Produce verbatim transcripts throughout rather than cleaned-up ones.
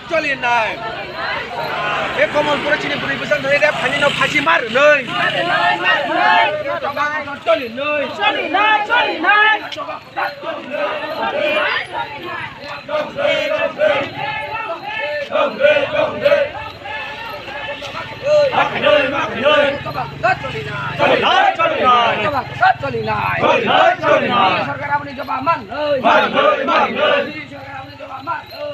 Choli nai. E Komolpur chini bwrwi bwsang thani rep thani no phasi mar nai. Choli nai. Choli nai, choli nai. Choli nai, choli nai. Choli nai, choli nai. Choli nai, choli nai. Sorkar aboni jawab man nai. Man nai, man nai. Sorkar aboni jawab man nai.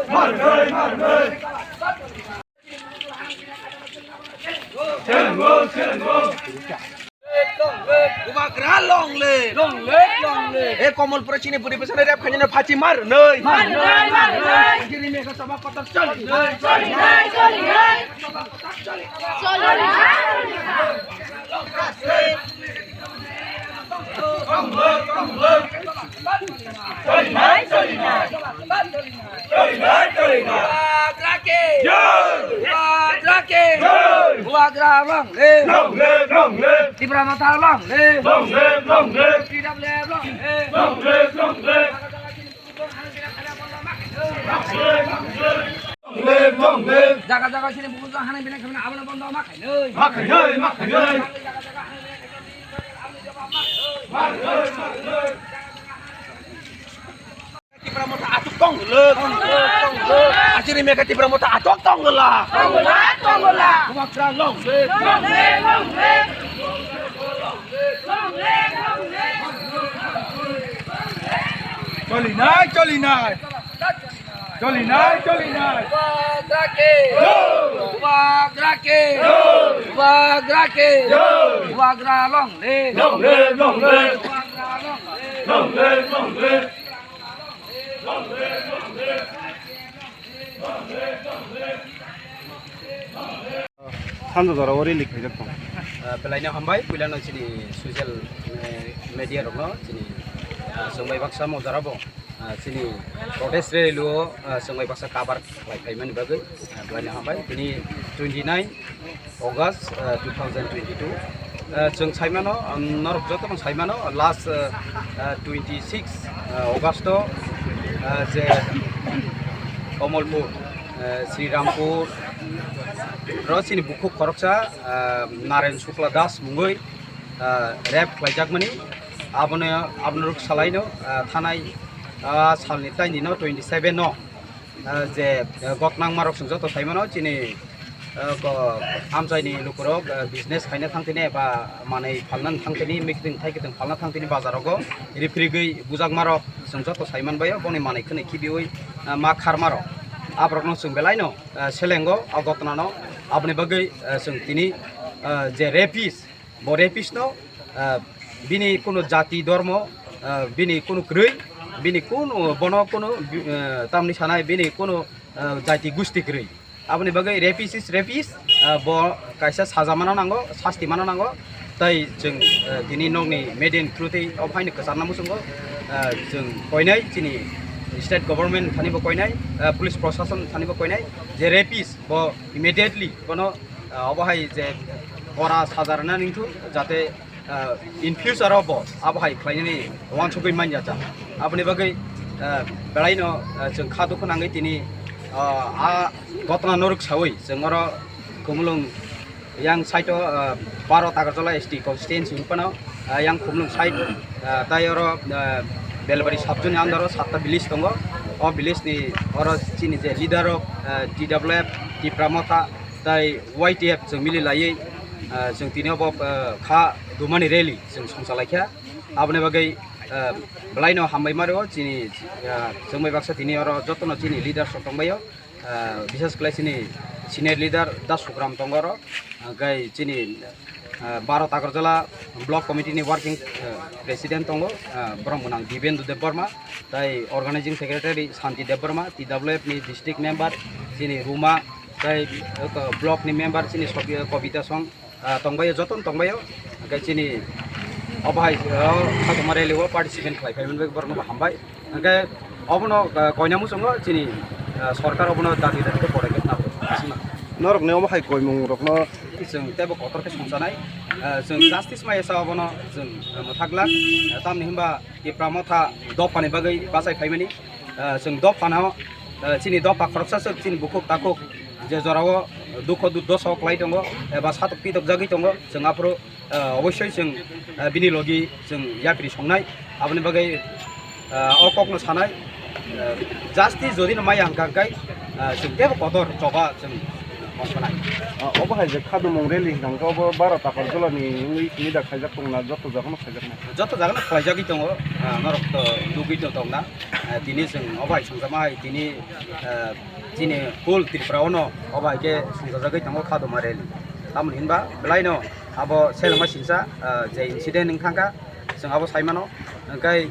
Man nai, man nai. Bubagra long live. Long live, long live. E Komolpura chini bwrwi bwsano rep khainano phachi mar nai. Mar nai, mar nai. Jiri mega sabha kotor choli nai. Choli nai, choli nai. Choli nai. Long live, long live. Choli nai, choli nai. Choli nai, choli nai. Bubagra ke. Jai. Bubagra ke. Jai. Bubagra long live. Long live, long live. Tipra Motha long live. Long live, long live. T W F long live. Long live, long live. Long live, long live. Jaga jaga sini buku hanai bini kami abono bondo ma khainai. Ma khainai, ma khainai. Jaga jaga hanai bini kami abono jawab ma khainai. Ma khainai, ma khainai. Tipra Motha achuk tong le, tong le, tong le. Achiri mega Tipra Motha achuk tong la. Tong la, tong la. Bubagra long live. Long live, long live. Long live, long live. Choli nai, choli nai. Choli nai, choli nai. Bubagra ke. Bubagra ke. Bubagra long live. Long live, long live. Bubagra long live. Long live, long live. Thansa jora o rally khaijak tong. Ah, belai no hambai, puila no chini social, eh, media rok no chini, ah, chwng bai baksa mo jora bo, ah, chini protest rally o, ah, chwng bai baksa cover khlai phaimani bagwi, ah, belai no hambai. Tini twenty nine August, ah, two thousand twenty two. Ah, chwng saimano, um, norok joto no saimano, last, ah, ah, twenty six, ah, August o, ah, je Komolpur, ah, Sri Rampur, ro chini bukhuk khoroksa, ah, Naren Shukla Das mungwi, ah, rape khlaijakmani. Abono, abono rwk salaino, ah, thanai, ah, salni taini no twenty seven no. Ah, je, ah, gotnangmarok chwng joto saimano, chini, ah, ko-, amchaini lukurok, ah, business khaina thangtini eba manwi phalna thangtini, mikting thai kiting phalna thangtini bazarogo riphrigwi bujakmarok chwng joto saimanbaio, boni manwi khwnwi khibiwi, ah, ma kharmarok. Aborokno chwng belaino, ah, selengo, o gotnano, aboni bagwi, ah, chwng tini, ah, je rapist, bo rapist no, ah, bini kunu jati, dhormo, ah, bini kunu kwrwi, bini kunu, bono kunu, ah, tamni sanai bini kunu, ah, jati gusti kwrwi. Aboni bagwi rapist is rapist, ah, bo kaisa saja mano nango, sasti mano nango. Tai chwng, ah, tini nokni media ni through tei o phaino kwcharna muchungo, ah, chwng koinai chini state government thani bo koinai, ah, police proshashan thani bo koinai je rapist bo immediately bono, ah, obo hai je kora saja rwna ningthu, jate, ah, in future o bo abo hai khlainani uansugwi manya jak. Aboni bagwi, ah, belaino, ah, chwng kha dukhu nangwi tini, ah, a gotna norok sawi chwng oro Khumulwng yang side o, ah, baro Takarjala S T constituency hwnphano, ah, yang Khumulwng side, ah, tai oro, ah, Belbari sub-zone ni under o satta village tongo. O village ni oro chini je leader rok, ah, T W F, Tipra Motha, tai Y T F chwng mili laiwi, ah, chwng tini obo, ah, kha dumani rally chwng songcha laikha. Aboni bagwi, ah, belaino hambai mario chini, ah, chwngbai baksa tini oro jotono chini leaders rok tongbaio. Ah, bishes khlai chini senior leader Da Sukram tongo oro, hwnkhe chini, ah, baro Takarjala block committee ni working, ah, president tongo, ah, borok mwnang Dibendu Debbarma, tai organizing secretary Santi Debbarma, T W F ni district member chini Ruma, tai, ah, block ni member chini Sobi-, Kobita Song, ah, tongbaio, jotono tongbaio, hwnkhe chini Obo hai, o, Khatuma rally o participant khlai phaimani bagwi borokno bo hambai. Hwnkhe obono, o, koina muchungo chini, o, sorkar obono dati dati khe podokep nabo. Norokni omo hai koimung rokno chwng teibo kotor khe songchanai. O, chwng justice maya sa obono chwng, o, mwthak glak. O, tamni hwnba Tipra Motha dophani bagwi bachai phaimani. O, chwng dophano, o, chini dopha khoroksa swk chini bukhuk takhuk je jorao dukho durdosa o kwlai tongo eba satok pitok jagwi tongo, chwng aphuru, o, obossoi chwng, o, bini logi chwng yapri songnai, aboni bagwi, o, o kokno sanai, o, justice jodi no maya hwnkha hwnkhe, o, chwng teibo kotor choba chwng mosonai. O, obo hai je Khatuma rally hwnkha hwnkhe obo baro Takarjala ni wngwi simi da khaijak tongna joto jaga no khaijaknai. Joto jaga no khlaijagwi tongo, o, norok to nugwi to tongna, o, tini chwng obo hai songjakma hai tini, o, chini full Tripura o no obo hai khe songjagwi tongo Khatuma rally. Tamoni hinba belai no abo selengma singsa, o, je incident wng thangkha chwng abo sai mano, hwnkhe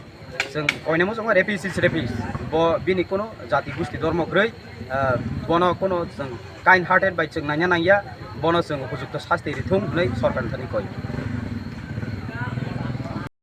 chwng koinamo chwngma rapist is rapist, bo bini kuno jati gusti dhormo kwrwi, o, bono kuno chwng kind hearted bai chwng naina nangya, bono chwng upojukto sasti rithung hwnwi sorkarni thani koi.